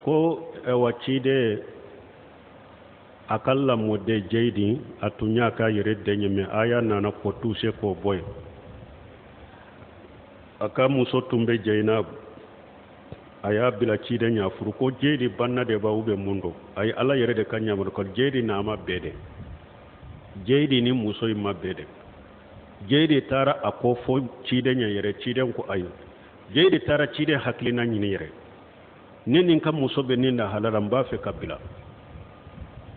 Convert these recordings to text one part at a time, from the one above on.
Ko awa ciden a ka lamɔden jeyidi a tun y'a k'a yɛrɛ den ye mais aya nana k'o toucher k'o bɔ yen. A ka muso tun bɛ jeyinabu, a y'a bila ciden y'a furu. Ko jeyidi banna de ba ou bien mun don? Ayi, ala yɛrɛ de ka ɲamari ko jeyidi n'a ma bɛn de, jeyidi ni muso in ma bɛn de. Jeyidi taara a ko fɔ ciden ɲɛ yɛrɛ, ciden ko ayi. Jeyidi taara ciden hakilina ɲini yɛrɛ: ne ni n ka muso bɛ nin lahala la, n b'a fɛ ka bila.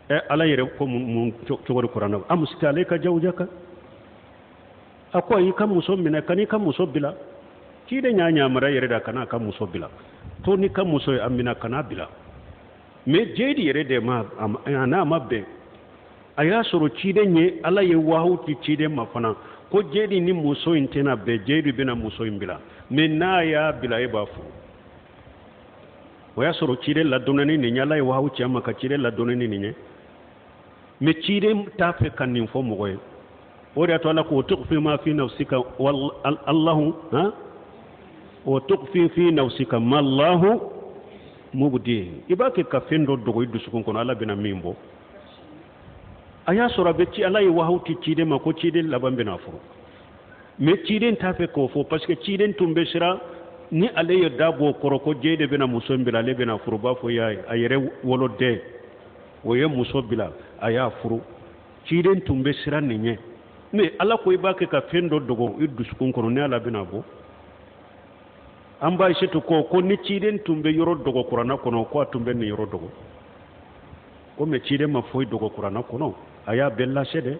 Ɛ, ala yɛrɛ ko mun cogo di kuranɛ? Amsik alayka zawjaka. A ko i ka muso minɛ, kan'i ka muso bila. Ciden y'a yamaruya yɛrɛ de a kana a ka muso bila, to n'i ka muso ye a minɛ, kana bila. Mais jeyidi yɛrɛ de ma a n'a ma bɛn. A y'a sɔrɔ ciden ye, ala ye wahawu ci ciden ma fana ko jeyidi ni muso in tɛna bɛn, jeyidi bɛna muso in bila, mais n'a y'a bila, e b'a furu. O y'a sɔrɔ ciden ladɔnna ni nin ye, ala ye wahawu ci a ma ka ciden ladɔnni ni nin ye, mais ciden t'a fɛ ka nin fɔ mɔgɔ ye. O de y'a to ala ko tukhfi ma fi nafsika allahu ha wa tukhfi fi nafsika ma allahu mubdi. I b'a kɛ ka fɛn dɔ dogo i dusukun kɔnɔ, ala bɛna min bɔ. A y'a sɔrɔ a bɛ ci, ala ye wahawu ci ciden ma ko ciden laban bɛna furu, mais ciden t'a fɛ k'o fɔ parce que ciden tun bɛ siran ni ale ye da bɔ o kɔrɔ ko jeyidi bɛna muso in bila, ale bɛna furu, b'a fɔ y'a ye a yɛrɛ woloden o ye muso bila, a y'a furu. Ciden tun bɛ siran nin ɲɛ, mais ala ko i b'a kɛ ka fɛn dɔ dogo i dusukun kɔnɔ, ni ala bɛna bɔ. An ba Ayisetu ko ni ciden tun bɛ yɔrɔ dogo kuranna kɔnɔ, ko a tun bɛ nin yɔrɔ dogo. Ko mais ciden ma foyi dogo kuranna kɔnɔ, a y'a bɛɛ lase de.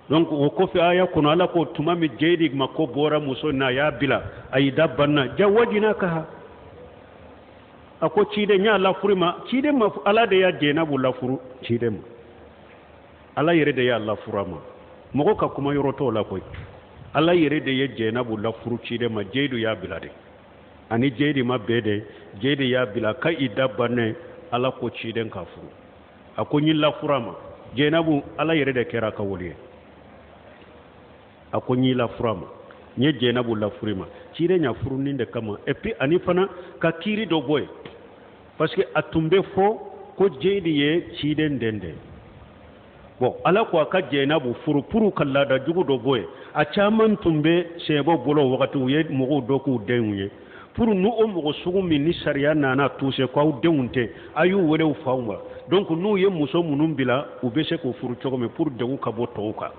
Donc o kɔfɛ aya kɔnɔ, ala ko tuma min jeyidi ma ko bɔra muso na, a y'a bila, a y'i da banna zawwajnakaha. A ko ciden, n y'a lafuru ma. Ciden ma, ala de y'a jɛnɛbu lafuru ciden ma, ala yɛrɛ de y'a lafuru a ma. Mɔgɔ ka kuma yɔrɔ t'o la koyi. Ala yɛrɛ de ye jɛnɛbu lafuru ciden ma, jeyidu y'a bila de, ani jeyidi ma bɛn de, jeyidi y'a bila ka i da bannen, ala ko ciden k'a furu. A ko n y'i lafuru a ma. Jɛnɛbu, ala yɛrɛ de kɛra a ka wali ye. A ko n y'i lafuru a ma, n ye jɛnɛbu lafuru ma. Ciden y'a furu nin de kama, et puis ani fana ka kiiri dɔ bɔ yen, parce que a tun bɛ fɔ ko jeyidi ye ciden den de. Bon, ala ko a ka jɛnɛbu furu pour ka laada jugu dɔ bɔ yen. A caman tun bɛ sɛbɛw bolo wagati, u ye mɔgɔw dɔ k'u denw ye pour n'u o mɔgɔ sugu min ni sariya nana toucher ko aw denw tɛ, a y'u wele u faw ma. Donc n'u ye muso minnu bila, u bɛ se k'u furu cogo min pour degun ka bɔ tɔw kan.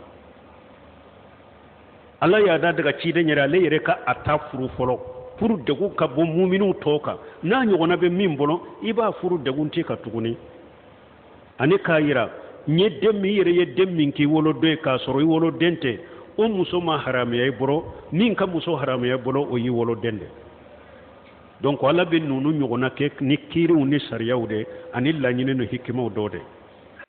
Ala y'a da daga ciden yɛrɛ, ale yɛrɛ ka a ta furu fɔlɔ pour degun ka bɔ muminiw tɔw kan. N'a ɲɔgɔnna bɛ min bolo, i b'a furu, degun tɛ ka tuguni. Ani k'a yira n ye den min yɛrɛ ye den min k'i woloden ye k'a sɔrɔ i woloden tɛ, o muso ma haramuya i bolo. Min ka muso haramuya i bolo, o y'i woloden de. Donc ala bɛ ninnu ɲɔgɔnna kɛ ni kiiriw ni sariyaw de ani laɲini ni hikimaw dɔ de.